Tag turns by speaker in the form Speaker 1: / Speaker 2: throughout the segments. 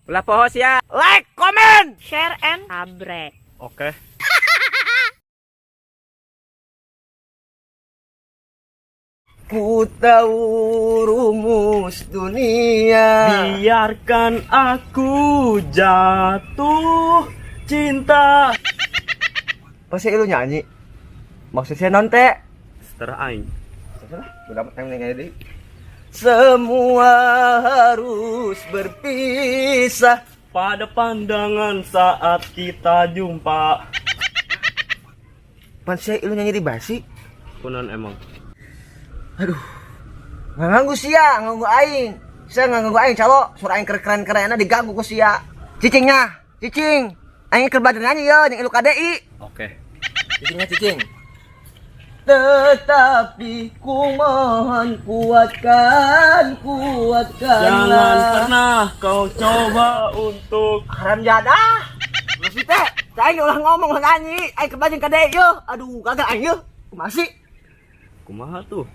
Speaker 1: Ulah poho sia. Like, comment,
Speaker 2: share and sabrek.
Speaker 3: Oke.
Speaker 1: Ku tahu rumus dunia.
Speaker 3: Biarkan aku jatuh cinta.
Speaker 1: Pasti lu nyanyi. Maksud saya nonte.
Speaker 3: Setelah aing.
Speaker 1: Setelah, udah aing nyanyi deui. Semua harus berpisah.
Speaker 3: Pada pandangan saat kita jumpa.
Speaker 1: Pan saya lu nyanyi di basi.
Speaker 3: Kunan emang.
Speaker 1: Aduh. Nggak nganggu sia, nganggu aing. Saya nggak nganggu aing, calo. Suara aing keren-kerenna diganggu ku sia. Cicingnya, cicing. Aing keur belajar nyanyi ya, jeung ilu KDI.
Speaker 3: Oke.
Speaker 1: Cicingnya cicing. Tetapi ku mohon kuatkan, kuatkanlah.
Speaker 3: Jangan pernah kau coba untuk
Speaker 1: haram jadah. Masih teh, saya ulah ngomong ulah nyanyi. Aing keur belajar KDI yo. Aduh, gagal aing yo. Masih.
Speaker 3: Kumaha tuh?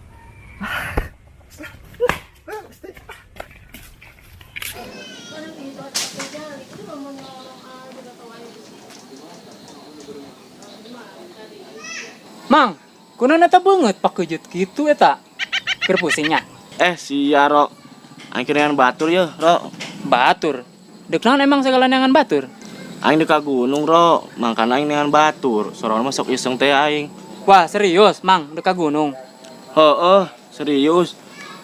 Speaker 4: Mang, kunaon eta beungeut pakeujeup kitu eta? Keur pusingnya.
Speaker 5: Sia Ro. Aing keur neangan batur yeuh, Ro.
Speaker 4: Batur. Deuk naon emang segala neangan batur?
Speaker 5: Aing deuk ka gunung, Ro. Mangkana aing neangan batur. Sorangan mah sok iseng teh aing.
Speaker 4: Wah, serius, Mang, deuk ka gunung.
Speaker 5: Heeh, serius.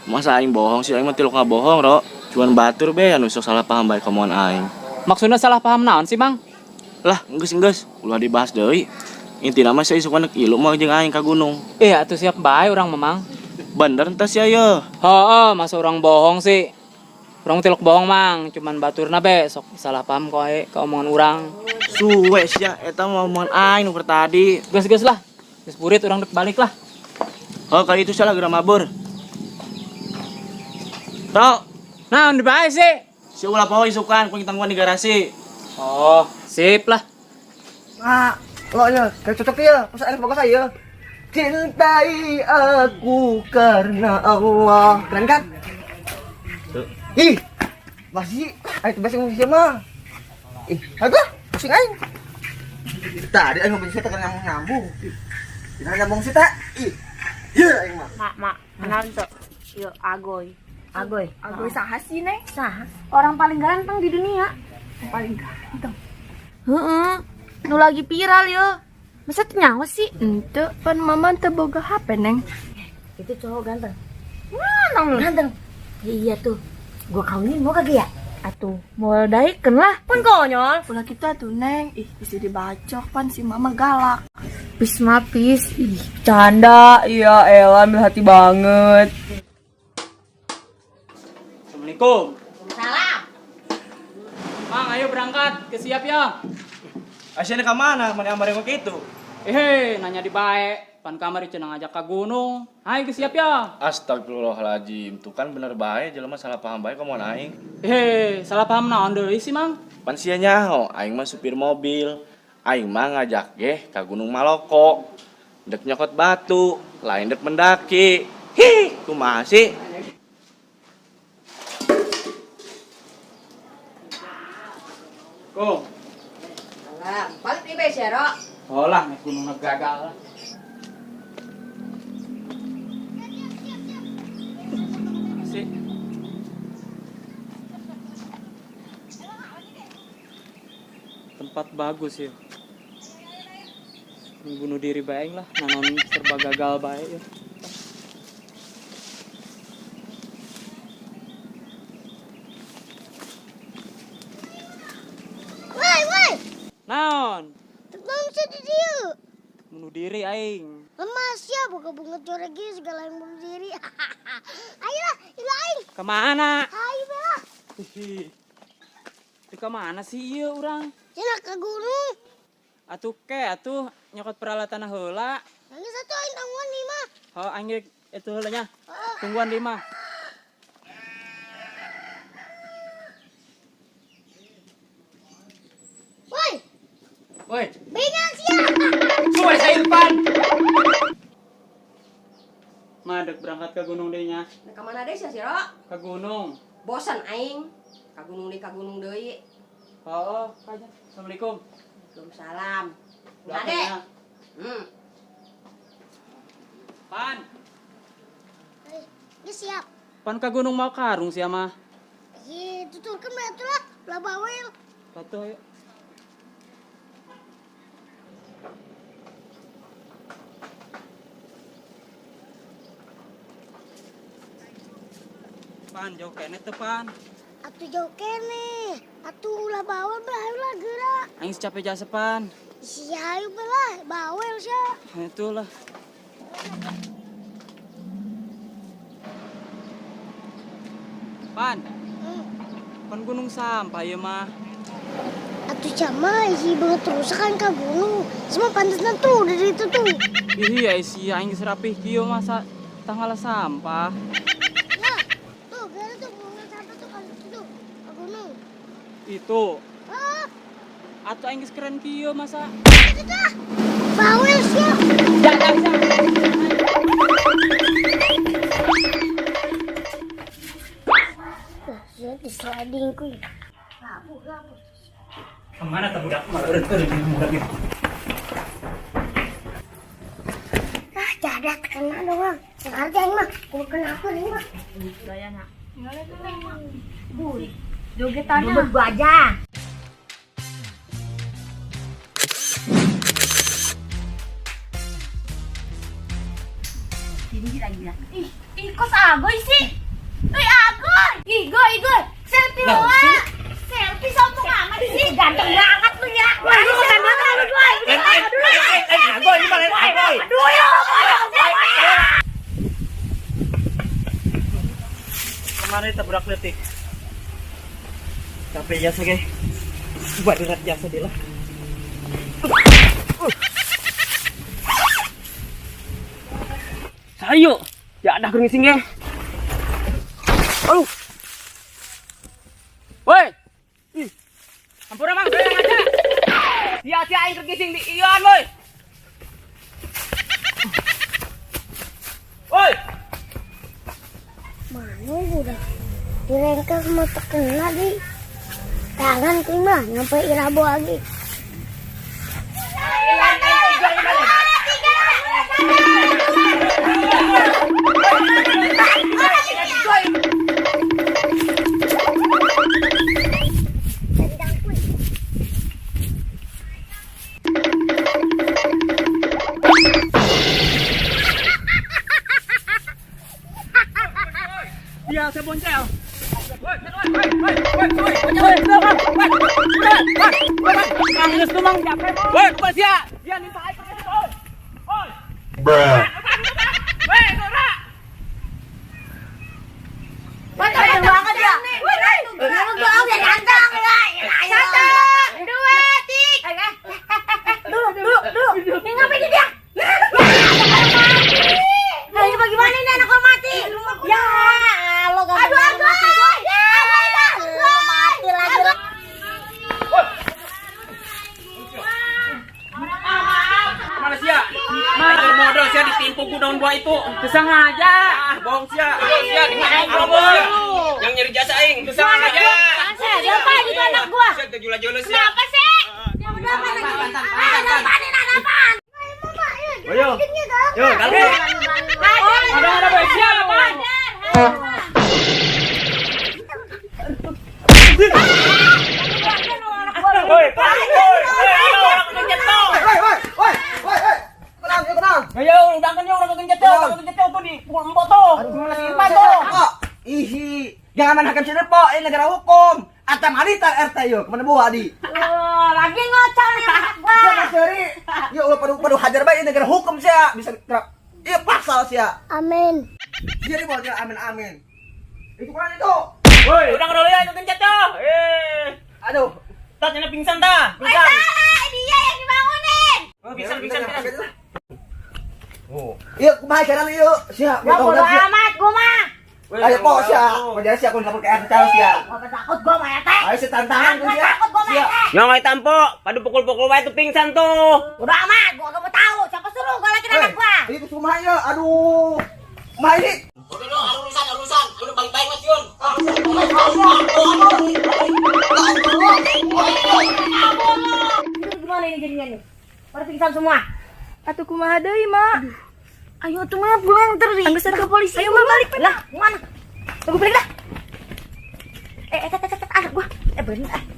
Speaker 5: Masa aing bohong sih, aing mah tilok ngabohong, Ro. Cuman batur be anu sok salah paham bae komongan aing.
Speaker 4: Maksudna salah paham naon sih, Mang?
Speaker 5: Lah, geus ulah dibahas deui. Intina mah sia isukan deuk ilu mah jeung aing ka gunung.
Speaker 4: Atuh siap bae urang mah, Mang.
Speaker 5: Bener entah sia yeuh.
Speaker 4: Heeh, masa urang bohong sih. Urang tilok bohong, Mang. Cuman baturna be sok salah paham koe ka omongan urang.
Speaker 5: Suwe sia eta mah omongan aing nu tadi.
Speaker 4: Geus-geus lah. Geus burit urang deuk balik lah.
Speaker 5: Oh, kali itu salah geura mabur. Ro,
Speaker 4: naon dibae sih?
Speaker 5: Si ulah poho isukan ku tangguhan di garasi.
Speaker 4: Oh, sip lah.
Speaker 1: Nah, lo nya, kayak cocok ya, pas aing fokus aja. Cintai aku karena Allah. Keren kan?
Speaker 5: Tuh.
Speaker 1: Ih, masih, aing tuh basi ngomong mah. Ih, agak pusing aing. Tadi aing ngomong sih tak nyambung-nyambung. Tidak nyambung sih tak. Ih, iya aing mah.
Speaker 2: Mak, mak, kenalin tuh. Yuk, Agoy. Agoy.
Speaker 6: Agoy saha sih, Neng?
Speaker 2: Saha? Orang paling ganteng di dunia.
Speaker 6: Paling ganteng.
Speaker 2: Heeh. Nu lagi viral yo. Masa teu nyaho sih?
Speaker 6: Ente, pan mama teu boga HP, Neng.
Speaker 2: Itu cowok ganteng. Ganteng lu. Ganteng. Iya tuh. Gua kawinin mau kagak ya? Atuh, mau daikeun lah. Pun konyol.
Speaker 6: Ulah kitu atuh, Neng. Ih, bisa dibacok pan si mama galak.
Speaker 2: Pis mah pis. Ih,
Speaker 7: bercanda. Iya, elah ambil hati banget.
Speaker 4: Assalamualaikum.
Speaker 2: Salam.
Speaker 4: Mang, ayo berangkat. Kesiap ya.
Speaker 5: Asyana ka mana? Mana amare kok kitu?
Speaker 4: Nanya di bae. Pan kamari cenah ngajak ka gunung. Ayo kesiap ya.
Speaker 5: Astagfirullahaladzim. Tuh kan bener bae jelema salah paham bae komo aing.
Speaker 4: Salah paham naon deui sih, Mang?
Speaker 5: Pan sia nyaho, aing mah supir mobil. Aing mah ngajak ge ka Gunung Maloko. Dek nyokot batu, lain dek mendaki. Hi, kumaha sih?
Speaker 4: Kong.
Speaker 2: Salam. Balik nih, Be, Ro.
Speaker 4: Oh lah, naik gunung gagal lah. Sih. Tempat bagus ya. Bunuh diri bae lah, nanon serba gagal bae ya.
Speaker 8: Woi, woi.
Speaker 4: Naon?
Speaker 8: Tentang sedih dia.
Speaker 4: Bunuh diri aing.
Speaker 8: Lemas ya, buka bunga joregi segala yang bunuh diri. Ayolah, ilu aing.
Speaker 4: Kemana?
Speaker 8: Ayo bela.
Speaker 4: Ih. Ke mana sih ieu urang?
Speaker 8: Cenah ke gunung.
Speaker 4: Atuh ke, atuh nyokot peralatan heula.
Speaker 8: Nangis atuh aing tangguhan 5.
Speaker 4: Oh, aing itu heula nya.
Speaker 8: Heeh.
Speaker 4: Tungguan 5.
Speaker 8: Woi.
Speaker 4: Woi.
Speaker 8: Bingang sia.
Speaker 4: Suwe saya Irfan. Madek berangkat ke gunung deh nya.
Speaker 9: Nah, ke mana deh sih, Ro?
Speaker 4: Ke gunung.
Speaker 9: Bosan aing. Ka gunung deui, ka gunung deui.
Speaker 4: Heeh, kaja. Assalamualaikum.
Speaker 9: Waalaikumsalam.
Speaker 4: Doakeun
Speaker 9: Ade.
Speaker 4: ya. Pan,
Speaker 8: Eh, geus siap.
Speaker 4: pan ka gunung mau karung sia mah.
Speaker 8: Ih, tuturkeun bae atuh lah, ulah bawel.
Speaker 4: Batu ayo. Pan, jauh keneh teu pan.
Speaker 8: Atuh jauh keneh. Atuh ulah bawel bah, ayo lah geura.
Speaker 4: Aing capek jasa pan.
Speaker 8: Sia ayo bae lah, bawel sia.
Speaker 4: Nah, itulah. Pan, pan gunung sampah ya mah.
Speaker 8: Atuh cama isi banget terus kan ka gunung. Semua pantasna tuh dari itu tuh.
Speaker 4: Iya, isi aing geus rapih kieu masa tanggal sampah.
Speaker 8: Lah, tuh geura tuh gunung sampah tuh kan itu tuh ka gunung.
Speaker 4: Itu.
Speaker 8: Ah,
Speaker 4: Atuh aing geus keren kieu masa.
Speaker 8: itu tuh. Bawel sia. Lah, sia di sliding kuy. Labuh, labuh.
Speaker 4: Kemana tuh budak? Malah udah budak itu.
Speaker 8: Ah, jadah kena doang. Sekarang aing mah, gua kena aku nih mah.
Speaker 2: Jogetannya. Joget gua aja. Tinggi lagi ya. Ih, ih kok agoy sih? Ih, agoy. Ih, goy, goy. Selfie doang. Selfie sombong amat sih. Ganteng banget lu ya. Wah, lu keren banget lu, goy.
Speaker 3: Agoy, ini mah lain agoy.
Speaker 2: Aduh, ya Allah.
Speaker 3: Kemana itu budak leutik? Capek jasa ge. Badurat jasa dia lah. Sayo, ya ada keur ngising ge. Aduh. Woi. Ih. Ampura mang, saya ngaca. Sia sia aing keur ngising di ieuan, woi. Woi.
Speaker 8: Mana budak? Direngkel sama terkena di tangan kuy mah nyampe irabo lagi. Tendang kuy.
Speaker 3: Dia saya boncel. Woi, woi, woi, woi, woi, woi, woi, woi, woi, Mang geus tuh mang capek. Woi, bukan sia. Dia minta aing ke situ, oi. Oi.
Speaker 10: Bruh.
Speaker 3: Woi, Dora.
Speaker 2: Ganteng banget ya. Lu gua udah ganteng ya. 1, 2, 3. Dulu, dulu, dulu. Ini ngapain dia? Nah, ini bagaimana ini anak gua mati? Ya, lo gak aduh, aduh, mati. Ya, lo mati lagi.
Speaker 3: Kemana sia? Mana modal sia ditimpu ku daun buah itu.
Speaker 4: Sengaja.
Speaker 3: Ah, bohong sia. Bohong sia, di mana bohong. Yang nyeri jasa aing. Sengaja.
Speaker 2: Siapa itu anak gua?
Speaker 3: Sia tejula-jula sia.
Speaker 2: Kenapa sih? Ya udah apa lagi? Ada apa nih? Ada apa?
Speaker 3: Yo. Yo, kali.
Speaker 4: Ada ada boy, siap apaan?
Speaker 3: Woi, woi, orang kegencet tuh.
Speaker 1: Woi, woi, woi, woi, woi. Tenang, yuk tenang.
Speaker 3: Ayo, udangkan yo orang kegencet tuh, orang kegencet tuh di pukul empok tuh. Gimana sih Irfan tuh?
Speaker 1: Kok? Ihi, jangan main hakim sendiri, po. Ini negara hukum. Atam alita RT yuk, kemana buah di?
Speaker 2: Oh, lagi ngocol nih anak gua.
Speaker 1: Siapa seri? Yuk, ulah padu padu hajar bae ini negara hukum sia. Bisa terap. Iya pasal sia.
Speaker 8: Amin.
Speaker 1: Dia di bawah amin amin. Itu kan itu.
Speaker 3: Woi, udang dulu ya itu kencet tuh. Eh.
Speaker 1: Aduh.
Speaker 3: Tat nyana pingsan ta.
Speaker 2: Eh, salah, dia yang dibangunin.
Speaker 3: Oh, pingsan pingsan pingsan.
Speaker 1: Oh. Iya, kumaha carana yuk? Sia,
Speaker 2: Gua bodo amat gua mah.
Speaker 1: Ayo po sia. Majalah sia aku lapor ke RT sia.
Speaker 2: Gua takut gua sama RT.
Speaker 1: Ayo sia tantangan
Speaker 2: Gua
Speaker 1: sia.
Speaker 2: takut gua sama
Speaker 1: Sia.
Speaker 2: RT.
Speaker 3: Nyong ai tampo, padu pukul-pukul wae tuh pingsan tuh.
Speaker 2: Udah amat, gua gak mau tahu. Siapa suruh gua lagi anak gua?
Speaker 1: Ini kumaha ya? Aduh. Kumaha ini?
Speaker 5: Udah dong, urusan, urusan. Udah
Speaker 3: Balik-balik mah sieun.
Speaker 2: Itu gimana ini jadinya nih? Pada pingsan semua.
Speaker 6: Atuh kumaha deui, Mak?
Speaker 2: Ayo tuh mah pulang ntar di
Speaker 6: Anggus atuh.
Speaker 2: ke polisi.
Speaker 6: Ayo, Ma, balik,
Speaker 2: Lah, mana? Tunggu balik dah. Eh, eh, tet, tet, tet, anak gua. Eh, berhenti ah.